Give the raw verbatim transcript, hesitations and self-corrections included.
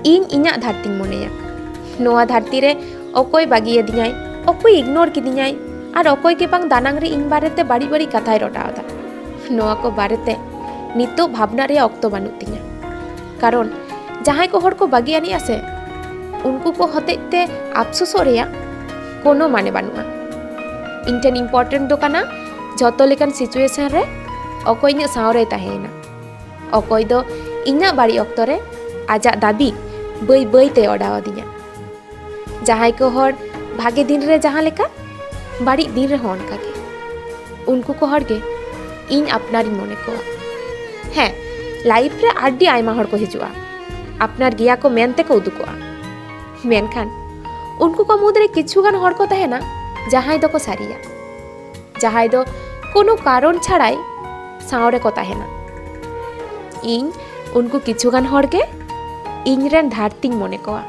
ᱤᱧ ᱤᱧᱟᱹᱜ ᱫᱷᱟᱹᱨᱛᱤᱧ ᱢᱚᱱᱮᱭᱟ᱾ ᱱᱚᱣᱟ ᱫᱷᱟᱹᱨᱛᱤ ᱨᱮ ᱚᱠᱚᱭ ᱵᱟᱹᱜᱤᱭᱟᱫᱤᱧᱟᱭ, ᱚᱠᱚᱭ ᱤᱜᱱᱳᱨ ᱠᱤᱫᱤᱧᱟᱭ, ᱟᱨ ᱚᱠᱚᱭ ᱜᱮ ᱵᱟᱝ ᱫᱟᱱᱟᱝ ᱨᱮ ᱤᱧ ᱵᱟᱨᱮᱛᱮ ᱵᱟᱹᱲᱤᱡ ᱵᱟᱹᱲᱤᱡ ᱠᱟᱛᱷᱟᱭ ᱨᱚᱴᱟᱣ ᱮᱫᱟ, ᱱᱚᱣᱟ ᱠᱚ ᱵᱟᱨᱮᱛᱮ ᱱᱤᱛᱚᱜ ᱵᱷᱟᱵᱽᱱᱟ ᱨᱮᱭᱟᱜ ᱚᱠᱛᱚ ᱵᱟᱹᱱᱩᱜ ᱛᱤᱧᱟ᱾ ᱠᱟᱨᱚᱱ ᱡᱟᱦᱟᱸᱭ ᱠᱚ ᱦᱚᱲ ᱠᱚ ᱵᱟᱹᱜᱤ ᱟᱹᱱᱤᱡᱼᱟ ᱥᱮ, ᱩᱱᱠᱩ ᱠᱚ ᱦᱚᱛᱮᱡ ᱛᱮ ᱟᱯᱥᱳᱥᱚᱜ ᱨᱮᱭᱟᱜ ᱠᱳᱱᱳ ᱢᱟᱱᱮ ᱵᱟᱹᱱᱩᱜᱼᱟ᱾ ᱤᱧ ᱴᱷᱮᱱ ᱤᱢᱯᱚᱨᱴᱮᱱᱴ ᱫᱚ ᱠᱟᱱᱟ ᱡᱷᱚᱛᱚ ᱞᱮᱠᱟᱱ ᱥᱤᱪᱩᱭᱮᱥᱚᱱ ᱨᱮ ᱚᱠᱚᱭ ᱤᱧᱟᱹᱜ ᱥᱟᱶ ᱨᱮᱭ ᱛᱟᱦᱮᱸᱭᱮᱱᱟ, ᱚᱠᱚᱭ ᱫᱚ ᱤᱧᱟᱹᱜ ᱵᱟᱹᱲᱤᱡ ᱚᱠᱛᱚ ᱨᱮ ᱟᱡᱟᱜ ᱫᱟᱹᱵᱤ ᱵᱟᱹᱭ ᱵᱟᱹᱭ ᱛᱮ ᱚᱰᱟᱣ ᱟᱹᱫᱤᱧᱟ᱾ ᱡᱟᱦᱟᱸᱭ ᱠᱚ ᱦᱚᱲ ᱵᱷᱟᱜᱮ ᱫᱤᱱ ᱨᱮ ᱡᱟᱦᱟᱸ ᱞᱮᱠᱟ, ᱵᱟᱹᱲᱤᱡ ᱫᱤᱱ ᱨᱮᱦᱚᱸ ᱚᱱᱠᱟ ᱜᱮ, ᱩᱱᱠᱩ ᱠᱚ ᱦᱚᱲ ᱜᱮ ᱤᱧ ᱟᱯᱱᱟᱨᱤᱧ ᱢᱚᱱᱮ ᱠᱚᱣᱟ᱾ ᱦᱮᱸ, ᱞᱟᱭᱤᱯᱷ ᱨᱮ ᱟᱹᱰᱤ ᱟᱭᱢᱟ ᱦᱚᱲ ᱠᱚ ᱦᱤᱡᱩᱜᱼᱟ, ᱟᱯᱱᱟᱨ ᱜᱮᱭᱟ ᱠᱚ ᱢᱮᱱᱛᱮ ᱠᱚ ᱩᱫᱩᱜᱚᱜᱼᱟ᱾ ᱢᱮᱱᱠᱷᱟᱱ ᱩᱱᱠᱩ ᱠᱚ ᱢᱩᱫᱽᱨᱮ ᱠᱤᱪᱷᱩ ᱜᱟᱱ ᱦᱚᱲ ᱠᱚ ᱛᱟᱦᱮᱱᱟ, ᱡᱟᱦᱟᱸᱭ ᱫᱚᱠᱚ ᱥᱟᱹᱨᱤᱭᱟ, ᱡᱟᱦᱟᱸᱭ ᱫᱚ ᱠᱳᱱᱳ ᱠᱟᱨᱚᱱ ᱪᱷᱟᱲᱟᱭ ᱥᱟᱶ ᱨᱮᱠᱚ ᱛᱟᱦᱮᱱᱟ᱾ ᱤᱧ ᱩᱱᱠᱩ ᱠᱤᱪᱷᱩ ᱜᱟᱱ ᱦᱚᱲ ᱜᱮ ᱤᱧ ᱨᱮᱱ ᱫᱷᱟᱹᱨᱛᱤᱧ ᱢᱚᱱᱮ ᱠᱚᱣᱟ᱾